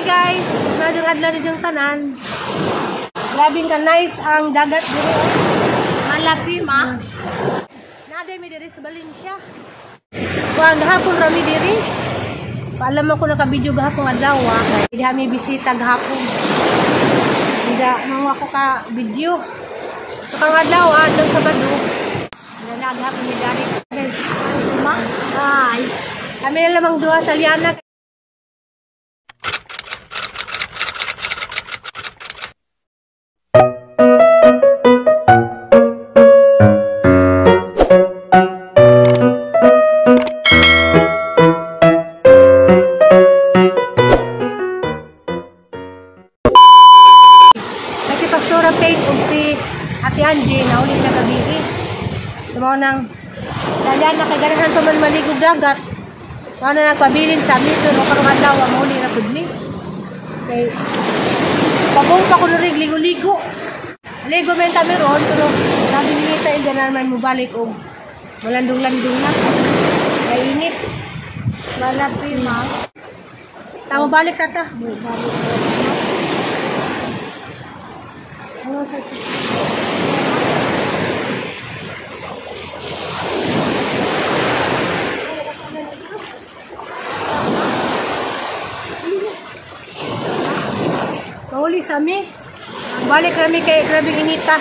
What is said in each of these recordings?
Hi guys! Maayong adlaw ninyong tanan. Grabing ka nice ang dagat diri. Malapi ma. Naday mi diri sa Valencia. Kuan gahapon ra mi diri. Paalam ako naka-video gahapon adlaw kay diha mi bisita gahapon. Hindi mo ako ka video. So kang adlaw adlaw Sabado. Nanaghapon mi diri. Guys, Ma. Hi. Kami na lamang duha sa Liana. Kasi Pastora Faith ug si Ate Angie nauli na gabi. Tumaw nang Liana kay ganahan pa man maligog dagat. Mao na nagpabilin sa amin pero karong adlaw mauli na pud mi. Kay pabong pa ko rig ligo-ligo. Ligo men ta meron pero sabi ni ta hindi na naman mobalik og malandong-landong na. Kay init. Malapi ma. Tama balik ka ta. Ano sa Mahuli sa mi. Balik kami kay grabing inita.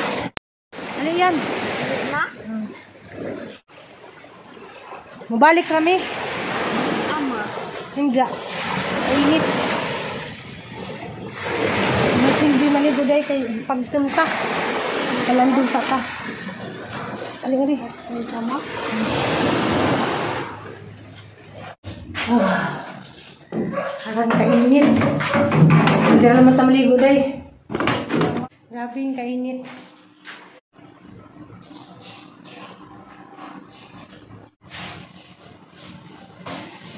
Ano yan? Na? Mubalik kami. Ama. Hindi. Init. Mas hindi maligo dahil kay pagtunta. Kalandong sa ka. Ali-ali. Ay tama. Oh. Arang kainit. Hindi na naman tamaligo dahil. Grabing kainit.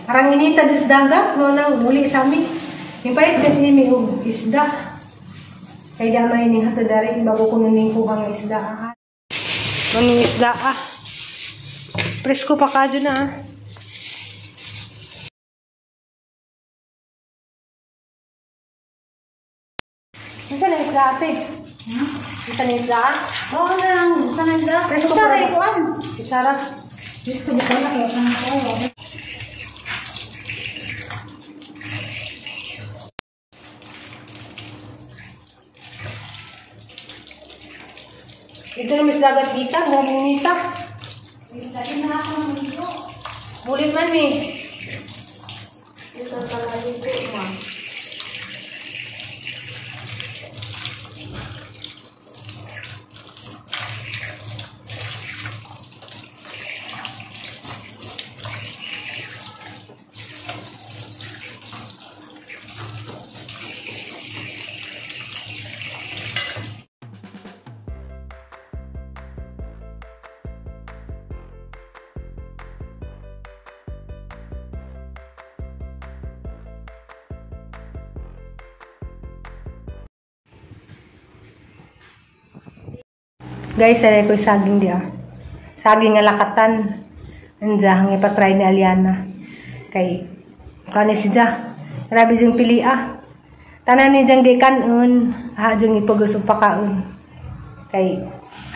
Arang inita dyan sa dagat, mo nang muli sa amin. Yung pahit kasi may isda. Kaya damay ning hatod dari bago ko nuning kuha ng isda. Maning isda ah. Presko pa kadyo na ah. Isa na isda ate. Isa na isda ah? Oo na lang. Isa na isda. Presko Kutsara pa ba? ikuan. Kutsara. Diyos ko, di ko na kaya kang ako. Ito na mas dagat dita, maraming nita. Dati na ako ng ligo. Bulit man eh. Ito pala ligo ma. Guys, sanay ko yung saging di ah. Saging nga lakatan. Anja, ang ipatry ni Aliana. Kay, kani si Ja. Grabe siyang pili ah. Tanan ni Jang di kanon. Ah, diyang ipagos ang pakaon. Kay,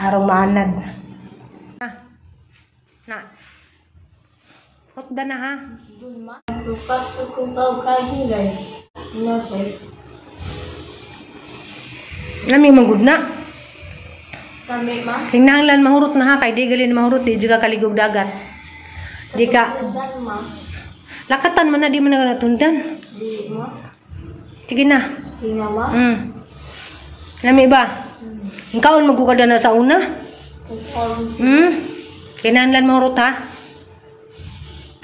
arong maanad. Na. Na. Hotda na ha. Dun ma. Lupas ko kung tawag kaging guys. No, sir. Nami manggod na. Kami ma. Hinanglan mahurot na ha kay di galin mahurot di juga kaligog dagat. Di ka ma. Lakatan man na di man na natundan. Di ma. Sige na. Sige na ma. Nami ba? Ikaw magukada na sa una. Kinahanglan mahurot ha.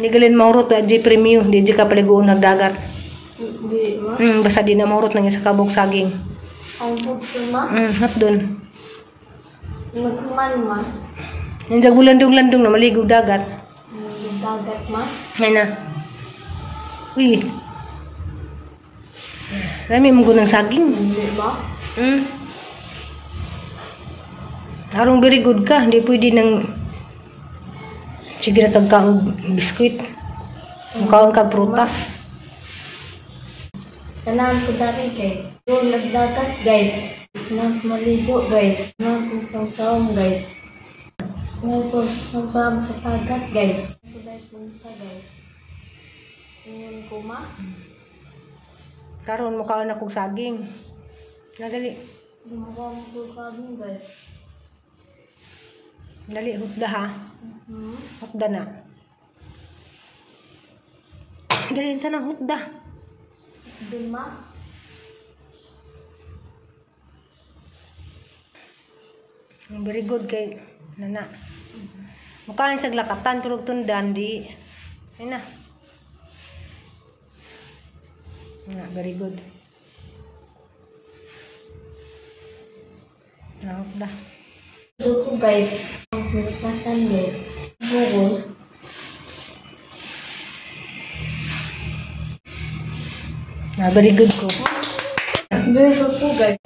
Di galin mahurot di premium di ka paliguon nagdagat. Di ma. Basta di na mahurot nang isa kabok saging. Ang hot ma. Hot dun. Nagkuman ma. Nandiyan bulandong-landong na maligog dagat. Maligog dagat ma. Ngayon na. Uy. Rami mong gunang saging. Hindi ba? Harong very good ka. Hindi pwede nang sige na tagkaong biskuit. Mukhaon ka prutas. Kailangan ko dati guys. Yung nagdagat guys. Kailangan ko maligo guys. Kailangan ko sawsawang guys. Kailangan ko sawsawang sa dagat guys. Kailangan ko dahil punta guys. Ingon ko ma. Karon mukha na kog saging. Nadali. Mukha mo ko saging guys. Dali, hutda ha. Hutda na. Dali na hutda. Dima. Very good kay nana. Mukha sa glakatan turog tundan di. Ay na. Na, very good. Na, hutda. Duko guys. Ang guys. Bukol. Na, very good ko. Very good ko guys.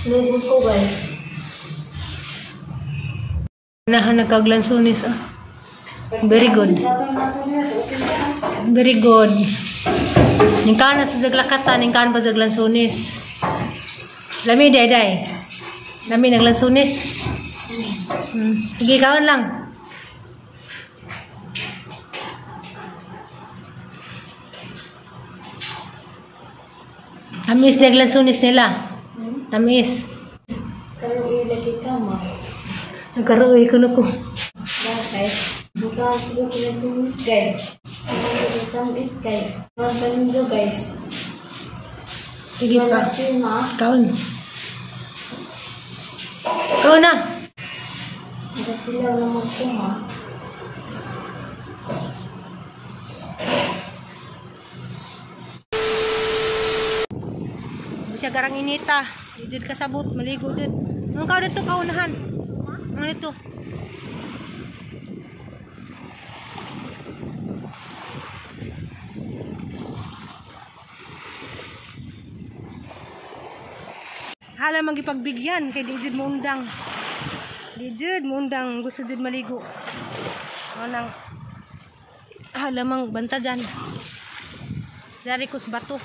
Very good ko guys. Nahan nagkaglansunis ah. Very good. Very good. Ning kana sa jaglakatan, ning kan pa jaglansunis. Lami day day. Lami naglansunis. Sige, kaon lang. Tamis naglansunis nila. Tamis. Karoon lagi ka ma. Nagkaroon ko na ko. Guys, buka ko lansunis guys. Tamis guys. Magpaninyo guys. Sige pa. Kaon. Kaon na. Nagkasilaw naman ko ma. Siya garang inita. Di jud kasabot, maligo jud. Ang kaon dito kaunahan. Ang dito. Hala magipagbigyan kay di jud moundang. Di jud moundang, gusto jud maligo. Anang hala mang banta dyan. Dari kus bato.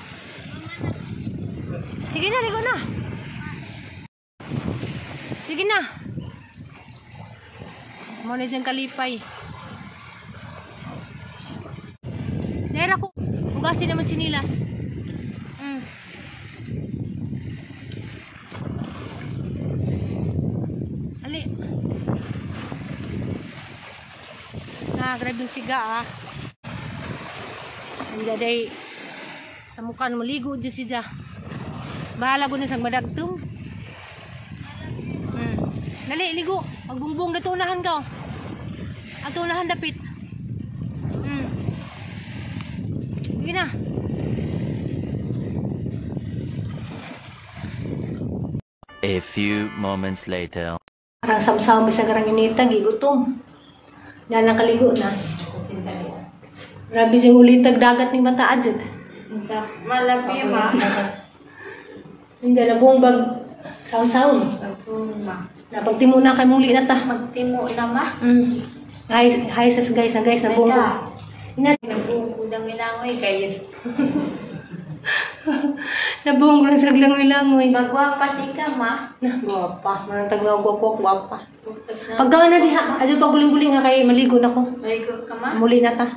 Sige na, ligo na. Sige na. Mo na dyan kalipay. Dahil ako, hugasin naman chinilas. Ali. Na, grabe yung siga ah. Ang daday, sa mukha maligo dyan siya. Bahala ko na sang madagtong. Dali, ligo. Magbungbong na tunahan ka. Ang tunahan dapit. Sige na. A few moments later. Parang samsam sa garang inita, gigutom. Yan ang kaligo na. Grabe diyang ulitag dagat ng bata adjud. Malapi ma. Hindi na buong bag saon-saon. Napagtimo na kay muli na ta. Magtimo na ma. Hi, hi sas guys, na guys na buong. Ina nabuong kudang ilangoy guys. Nabuong lang sa langoy-langoy. Magwapa si ka ma. Na gwapa, manang taglaw gwapa gwapa. Paggawa na diha, adyo pa guling-guling ha kay maligo na ko. Maligo ka ma? Muli na ta.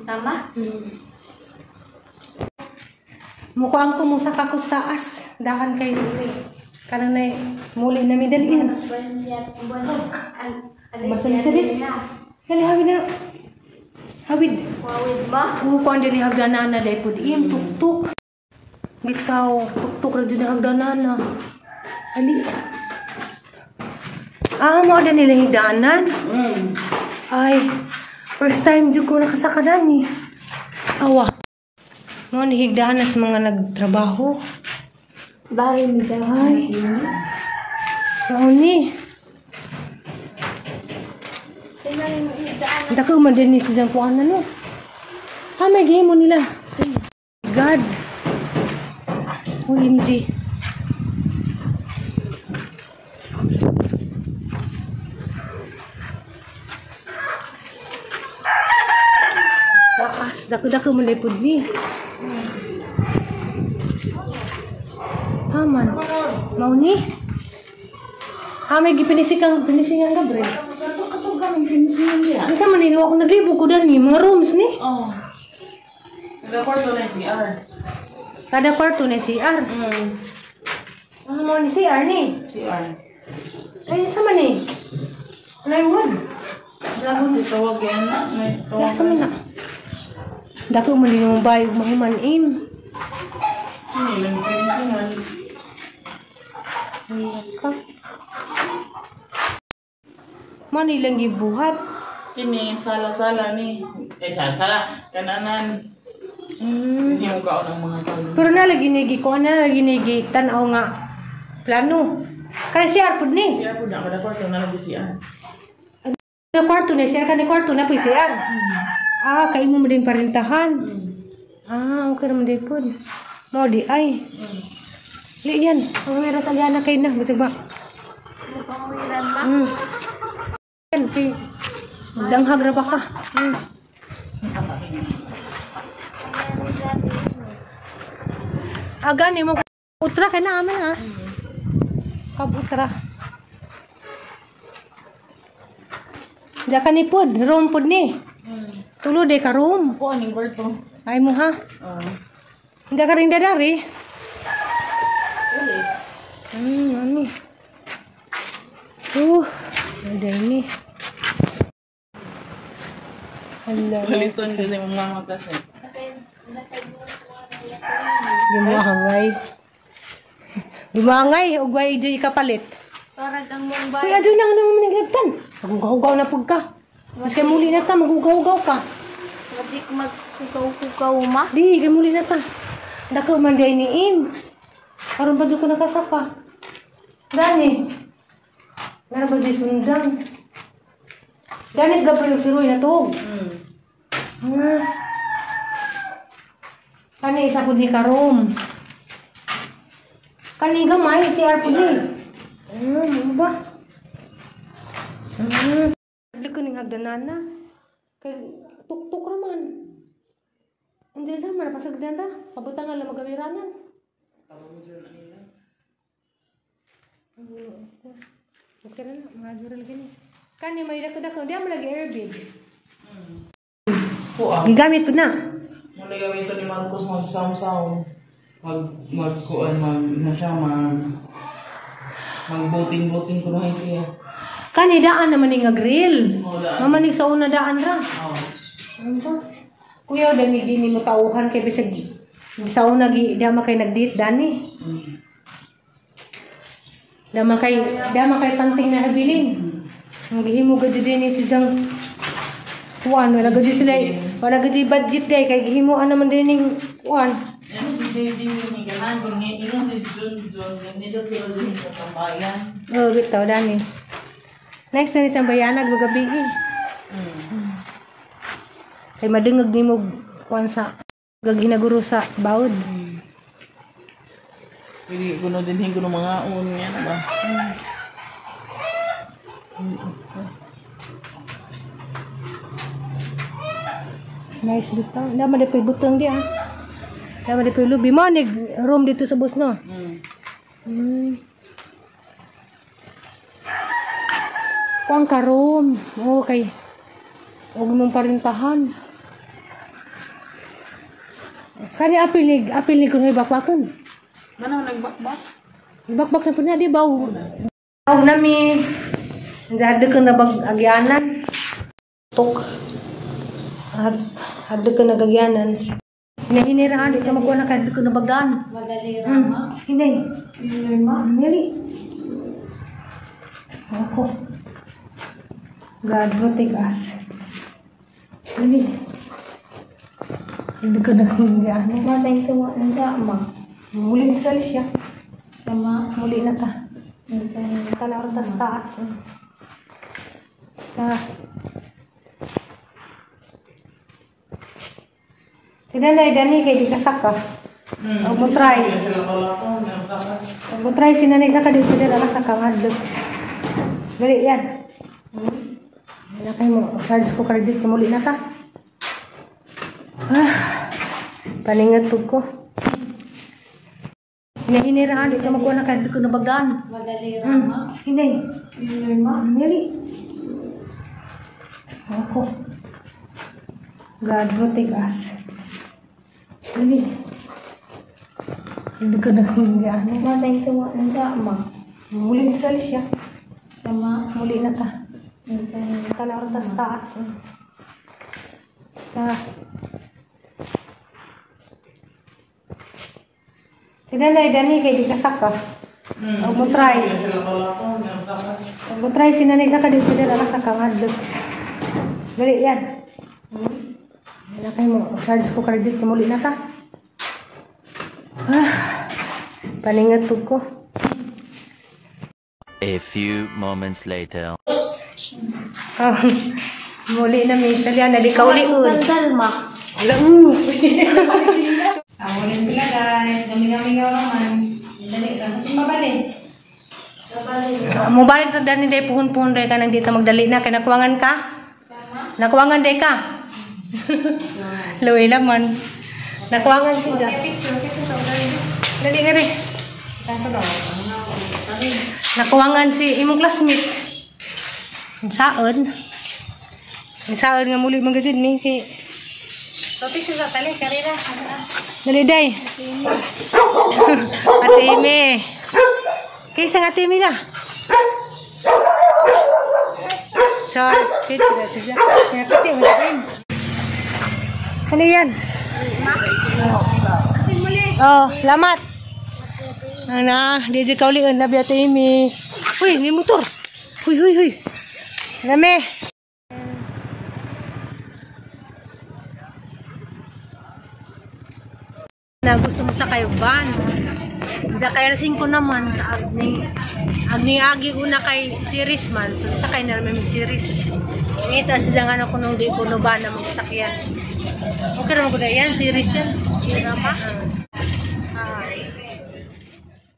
Tama? Mukuang ko mo sa kakus taas. Dahan kay kanang nay muli na mi dali na. Basta dali. Dali hawid na. Hawid. Hawid ba? Kukuan din hagdanan na dai pud im tuktok. Bitaw tuktok ra jud hagdanan na. Ali. Ah, mo din nila higdanan. Ay, first time jud ko nakasakadan ni. Awa. Mo ni higdanan sa mga nagtrabaho. Bye, ay. Kauni. Dako man din ni sa kuan na no. Ah, may gihimo nila. God. OMG. Taas Dako-dako man pud ni. Haman. Mao ni. Ha may gipinisingan pinisingan Gabriel. Kato gaming pinisingan niya. Unsa man ni ako naglibog ko dani mga rooms ni. Oh. Kada kwarto na CR. Kada kwarto na CR. Ah, mao ni CR ni. CR. Ay, sa man ni? Plywood. Bravo si tawag yan na. May tawag. Sa man na. Dako man din yung bayog mahuman in. Hindi lang pinisingan. Ka. Man ilang gibuhat. Kini sala-sala ni. Eh sala-sala kananan. Hindi mo kaon ang mga tao. Pero na lagi nigi ko na lagi nigi tan-aw nga plano. Kaya CR pud ni. CR pud na kada kwarto na lagi CR. Kada kwarto na CR kada kwarto na pud CR. Ah, kay mo din parintahan. Ah, okay raman din pud. Mao di ay. Li yan, ang meron sa Aliana kay na, bisag ba? Panguwiran ma. Yan, kay danghag ra ba ka? Ah, gani mo utra kay na aman ah. Kabutra. Diya ka ni pod, room pod ni. Tulo de ka room. Ako aning kwarto. Ay mo ha. Hindi ka rin dadari. Yes. Ano. Ada ini. Hala. Paliton kasi mong mama kasi. Di mo hangay. Di mo hangay, ugway di kapalit. Parang ang mong Uy, adyo nang nang managtan. Magugaw-hugaw na pud ka. Mas kay muli na ta, magugaw-hugaw ka. Di ko magkukaw-kukaw ma. Di, kay muli na ta. Dako man di niin. Karon pa ko nakasaka. Dani. Meron ba di sundang? Dani sa Gabriel si Roy na to. Kani isa pud ni karom. Kani gamay si R pud ni. Ano ba? Ko ning hagdanana. Kay tuktok ra man. Andiyan sa man pasagdan ra. Pabutangan lang magawiranan. Okay na, mga jural gini. Kani may dako-dako, di mo lagi airbed. Kuha. Gigamit po na. Muna gamiton ni Marcos mag-samsaw. Mag-kuan, mag, na siya, mag, mag-boating-boating ko na siya. Kani daan naman ni nga grill. Oo, daan. Mamanig sa una daan ra. Oo. Ano ba? Kuya, dani di ni mo tauhan kay bisag sa una gi di man kay nag-date dani. Dama kay tanting na habilin. Ang gihimo gud din ni si Jang kuan wala gud sila wala gud budget day kay gihimuan naman din ning kuan. Ano si Daddy ni ganan kung ni ino si Jun Jun ganito sila din sa tambayan. Oh, bitaw dani. Next na ni tambayanag magabi eh. Kay madungag nimo kuan sa gaginaguro sa bawod. Pwede ko na din ko ng mga un yan ba. Nice bitaw. Dama di pay butang di ah. Dama di pay lubi mo nig room dito sa bus no. Kuan ka room. Okay. Huwag mong parintahan. Kani apil ni kuno bakbakon. Mana nagbakbak? Bakbak na po na di ba? Aw nami. Hadlok ko na bag agyanan. Tok. Hadlok ko na agyanan. Nahiniraan di ka magkuha na kadlok ko na bagdaan. Madali ra ma. Hinay. Hinay ma. Ngali. Ako. God protect us. Dali. Hindi ko na kung ano. Matay tuwa ang ma. Muli na sa siya. Sama. Muli na ta. Tanaw tas taas. Ta. Sinanay dani kay di kasaka. Huwag mo try. Huwag mo try sinanay saka dito sila kasaka madlog. Dali yan. Wala kayo mo charge ko credit ko muli na ta. Ah, paningat po ko. Hinahinirahan, dito magkuha na kahit ko nabagaan. Madali rama. Hinay. Hinay ma. Dali. Ako. God protect us. Dali. Hindi ko na kung ano. Matay ito ang dama. Muli na sa siya. Sama. Muli na ta. Tanaw tas taas. Ta. Sinanay dani kay di kasaka. Og mo try. Og mo try si nanay saka di sila nakasaka ngadlok. Dali yan. Wala kayo mo charge ko credit ko muli na ta. Ah, paningat po ko. A few moments later. Oh, muli na mi salyan na di ka uli un. Sandal ma. Wala. Awalin sila guys. Gamingaw-mingaw naman. Dali lang. Kasi mabalik. Mobile to dani day puhon-puhon day ka nang dito magdali na kay nakuwangan ka? Nakuwangan day ka? Luwi naman. Nakuwangan siya. Dali nga rin. Nakuwangan si imong classmate. Saan? Saan nga muli man gajud ni kay Picture sa tali. Karira. Dali day. Ate Ime. Kaysa nga Ate Ime na. Sorry. Ano yan? Oh, lamat. Ana, di di kauli ang labi Ate Ime. Uy, may motor. Huy, huy, huy. Lame. Na gusto mo sa kayo ban. Sa kaya 5 naman agni agi una kay series man. So sakay na naman series. Ngita si ano kuno di kuno ba na magsakyan. Okay ra man gud yan series yan. Sira pa.